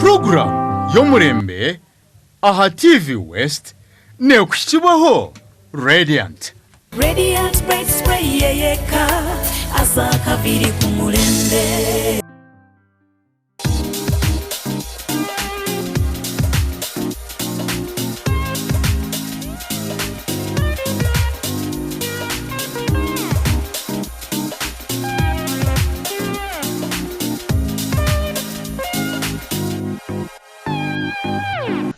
Puroguraamu y'omurembe aha TV West neekuhikibwaho Radiant. Radiant Bright Spray yeyeka aza akaviri ku murembe.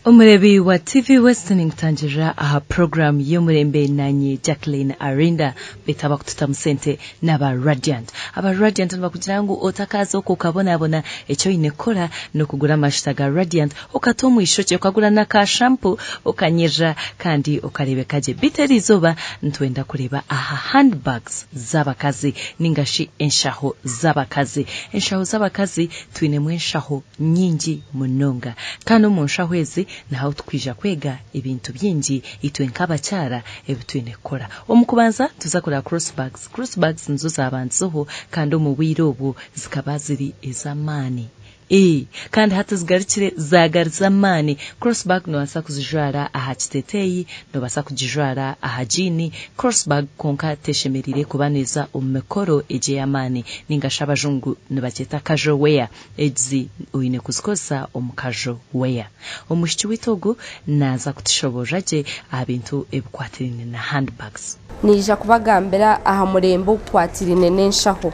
Omureebi wa TV West ninkutangirira aha puroguraamu y'omurembe naanye Jacqueline Arinda beitu abakututamu sente n'aba Radiant. Aba Radiant nibakugira ngu otakaaza okwo okabonabona eki oine kukora n'okugura amajuta ga Radiant okata omu ishokye okagura na ka shampoo okanyirira kandi okareebeka gye. Beitu eriizooba nitwenda kureeba aha handbags z'abakazi ninga shi enshaho z'abakazi. Enshaho z'abakazi twinemu enshaho nyingi munonga. Kandi omu nshaho ezi niho ahu turikwija kwega ebintu bingi itwe nk'abakyara ebi twine kukora. Omu kubanza nituza kureeba cross bags. Cross bags nizo zaabandizeho kandi omu bwire obwo zikaba ziri ez'amaani. Ee, kandi hati zigarukire zaagariza amaani. Cross bag noobaasa kuzijwara aha kiteteeyi, noobaasa kugijwara aha jiini. Cross bag kwonka teshemereire kuba neeza omu mikoro egi ey'amaani nainga shi abajungu nibagyeta casual wear. Egi oine kuzikozesa omu casual wear. Omwishiki waitu ogu naaza kutushoboorora gye aha bintu ebikwatiraine na handbags. Naija kubagambira aha murembe ogukwatiraine n'enshaho.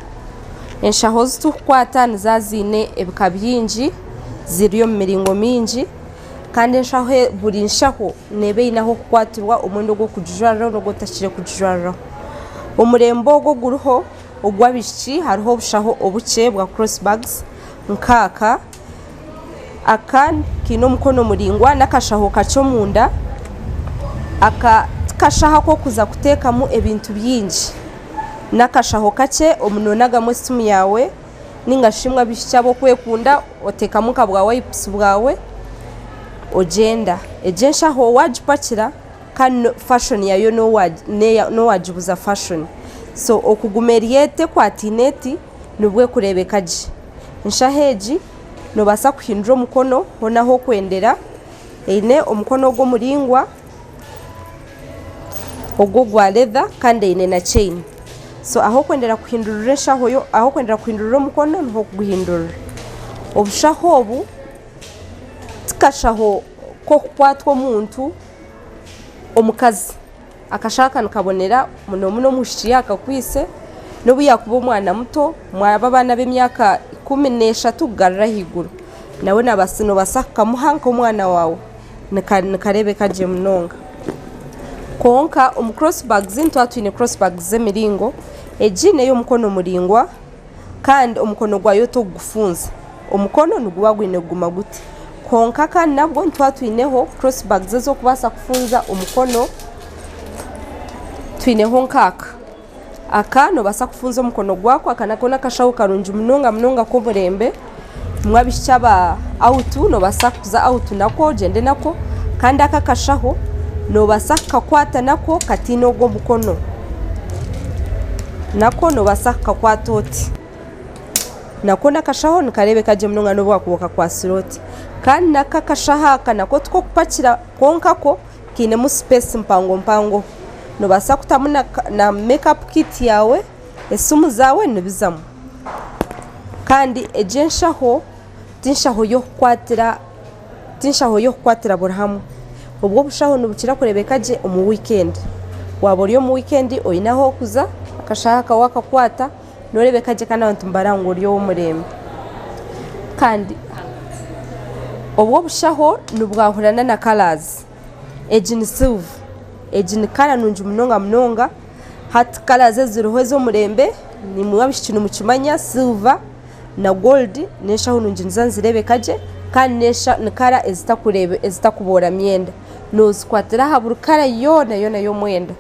Enshaho ezi turikukwata niziba ziine ebika bingi, ziri omu miringo mingi kandi enshaho buri nshaho neeba eine ah'okukwatirwa omwenda ogu orikugijwariraho n'ogu otakire kugijwariraho. Omurembe ogu oguriho ogw'abaishiki hariho obushaho obukye bwa cross bags nk'aka, aka kaine omukono muraingwa n'akashaho kakye omunda, aka tikashaho ak'okuza kuteekamu ebintu bingi. N'akashaho kakye omu noonagamu esimu yaawe nainga shi imwe abaishiki ab'okwekunda oteekamu nka bwa wayipusi bwawe ogyenda. Egi enshaho waagipakira kandi fashoni yaayo n'owaagibuza fashoni. So okuguma eri eti ekwataine eti nibwo erikureebeka gye. Enshaho egi noobaasa kuhindura omukono hoona ahu orikwendera, eine omukono ogu omuraingwa. Ogu ogwa leather kandi eine na chain. So ahu orikwendera kuhindurira enshaho yo ahu orikwendera kuhindurira omukono niho orikuguhindurira. Obushaho obu tikashaho k'okukwatwa omuntu omukazi. Akashaho aka nikabonera muno muno omwishiki yaakakwaitse n'obu yaakuba omwana muto, mwaba abaana ab'emyaka 13 kugarura ahaiguru, nawe noobaasa kukamuha nk'omwana waawe. Nikareebeka gye munonga. Kwonka omu cross bags nituba twine cross bags z'emiringo, egi n'ey'omukono muraingwa kandi omukono gwayo tokugufunza, omukono niguba gwine kuguma guti. Kwonka kandi nabwo nituba twineho cross bags ez'okubaasa kufunza omukono, twineho nk'aka. Aka noobaasa kufunza omukono gwako, aka nako n'akashaho karungi munonga munonga k'omurembe, imwe abaishiki aba awutu noobaasa kuza awutu nako ogyende nako kandi aka akashaho noobaasa kukakwata nako kataine ogu omukono, nako noobaasa kukakwata oti. Nako n'akashaho nikareebeka gye munonga n'obu waakuba okakwatsire oti. Kandi nako akashaho aka nako tik'okupakira kwonka ko kainemu space mpango mpango. Noobaasa kutamu na make up kit yaawe, esimu zaawe nibizamu. Kandi egi enshaho ti nshaho y'okukwatira ti nshaho y'okukwatira buri hamwe. Obwo obushaho nibukira kureebeka gye omu wiikendi. Waaba ori omu wiikendi oine ahu orikuza, akashaho aka waakakwata nooreebeka gye kandi abantu nibareeba ngu ori ow'omurembe. Kandi obwo obushaho nibwahurana na colours. Egi ni silver, egi ni kara nungi munonga munonga, hati karazi eziriho ez'omurembe nimwe abaishiki nimukimanya silver na gold n'enshaho nungi niziba nizireebeka gye kandi ni kara ezitakuboora myenda, noozikwatira aha buri kara yoona yoona y'omwenda.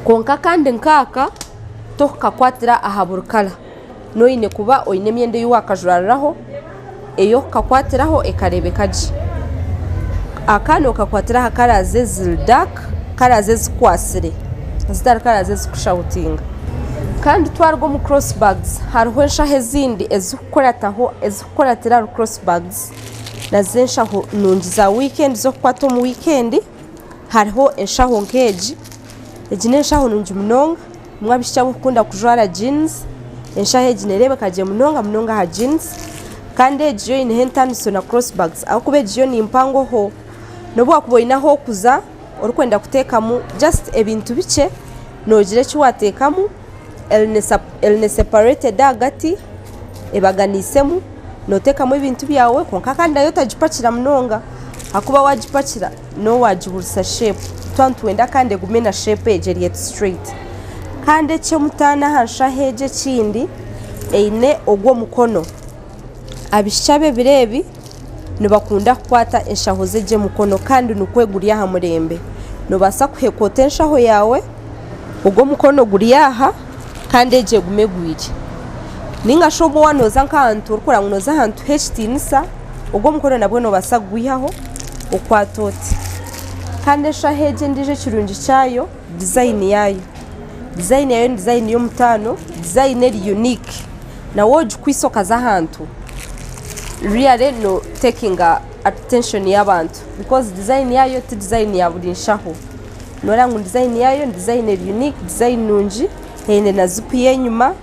Kwonka kandi nk'aka tokukakwatira aha buri kara, noine kuba oine emyenda ei waakajwariraho ey'okukakwatiraho ekareebeka gye. Aka nookakwatira aha karazi eziri daaka, karazi ezikwatsire zitari karazi ezirikushawutinga. Kandi twaruga omu cross bags hariho enshaho ezindi ezikukurataho ezikukuratira ahari cross bags nazo enshaho nungi za wiikendi z'okukwata omu wiikendi hariho enshaho nk'egi, egi n'enshaho nungi munonga imwe abaishiki abarikukunda kujwara jeans enshaho egi nereebeka gye munonga munonga aha jeans kandi egi yo eineho entaaniso na cross bags ahabw'okuba egi yo ni mpangoho n'obu waakuba oine ahu orikuza orikwenda kuteekamu just ebintu bikye noogira eki waateekamu eine separated ahagati ebaganiisemu nooteekamu ebintu byawe kwonka kandi nayo otagipakira munonga ahakuba waagipakira nooba waagiburisa sheepu. Twaba nitwenda kandi egume na sheepu egyo eri straight. Kandi eky'omutaano aha nshaho egi ekindi eine ogw'omukono. Abaishiki ab'ebiro ebi nibakunda kukwata enshaho z'egy'emikono kandi nikwo guri aha murembe. Noobaasa kuheka ota enshaho yaawe, ogu omukono guri aha kandi egyo egume egwire. Nainga shi obu waaba nooza nk'ahantu orikureeba ngu nooza ahantu h'ekitiinisa, ogu omukono nabwo noobaasa kugwihaho okwate oti. Kandi enshaho egi endiijo ekirungi kyayo, dizayini yaayo. Dizayini yaayo ni dizayini y'omutaano, dizayini eri unique. Nawe ogikwitse okaza ahantu really no takinga attention y'abantu because design yaayo ti design ya buri nshaho. Noreeba ngu design yaayo ni design eri unique, design nungi eine na zipu y'enyima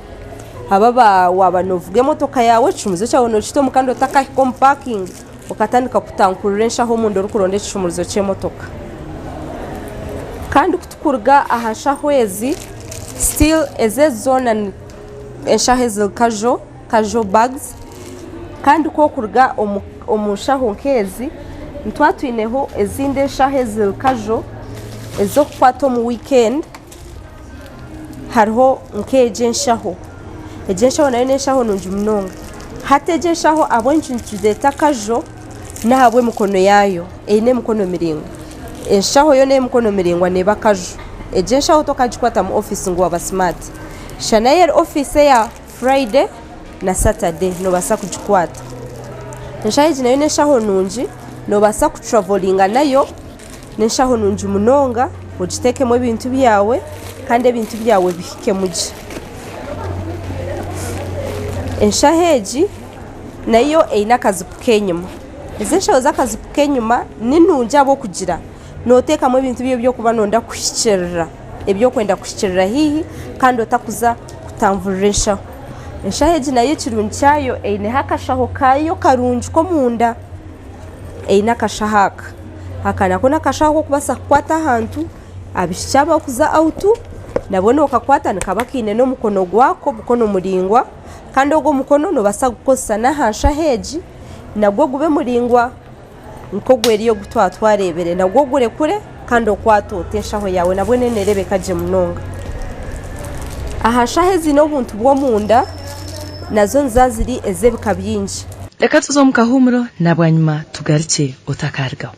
haba waaba novuga emotoka yaawe ekishumuruzo kyawe nokita omu kandi otakahika omu parking okatandika kutankurura enshaho omunda orikuronda ekishumuruzo ky'emotoka. Kandi kutukuruga aha nshaho ezi still ezi ezi zoona ni enshaho eziri casual, casual bags kandi ku orikuruga omu nshaho nk'ezi nituba twineho ezindi enshaho eziri casual ez'okukwata omu wiikendi hariho nk'egi enshaho, egi enshaho nayo n'enshaho nungi munonga. Hati egi enshaho ahabw'enki nitugyeta casual n'ahabw'emikono yaayo eine emikono miraingwa, enshaho yoona ey'emikono miraingwa neeba casual, egi enshaho tokagikwata omu ofiisi ngu waaba simaati. Shana eri ofiisi eya Friday na Saturday noobaasa kugikwata. Enshaho egi nayo n'enshaho nungi noobaasa kuturavoringa nayo, n'enshaho nungi munonga ogiteekemu ebintu byawe kandi ebintu byawe bihikemu gye. Enshaho egi nayo eine akazipu k'enyima. Ezi enshaho z'akazipu k'enyima ni nungi ahabw'okugira nooteekamu ebintu byawe ebi orikuba nooyenda kuhikiirira. Ebi orikwenda kuhikiirira haihi kandi otakuza kutanvurira enshaho. Enshaho egi nayo ekirungi kyayo eineho akashaho kaayo karungi k'omunda, eine akashaho aka. Aka nako n'akashaho ak'okubaasa kukwata ahantu, abaishiki abarikuza awutu nabwo nookakwata nikaba kaine n'omukono gwako mukono muraingwa kandi ogwo omukono noobaasa kugukozesa n'aha nshaho egi nagwo gube muraingwa. Nk'ogweri ogu twaba twareebire, nagwo ogurekure kandi okwate ote enshaho yaawe nabwo neerebeka gye munonga. Aha nshaho eziine obuntu bw'omunda nazo niziba ziri ez'ebika bingi. Reka tuze omu kahuumuro na bwanyima tugarukye otakarugaho.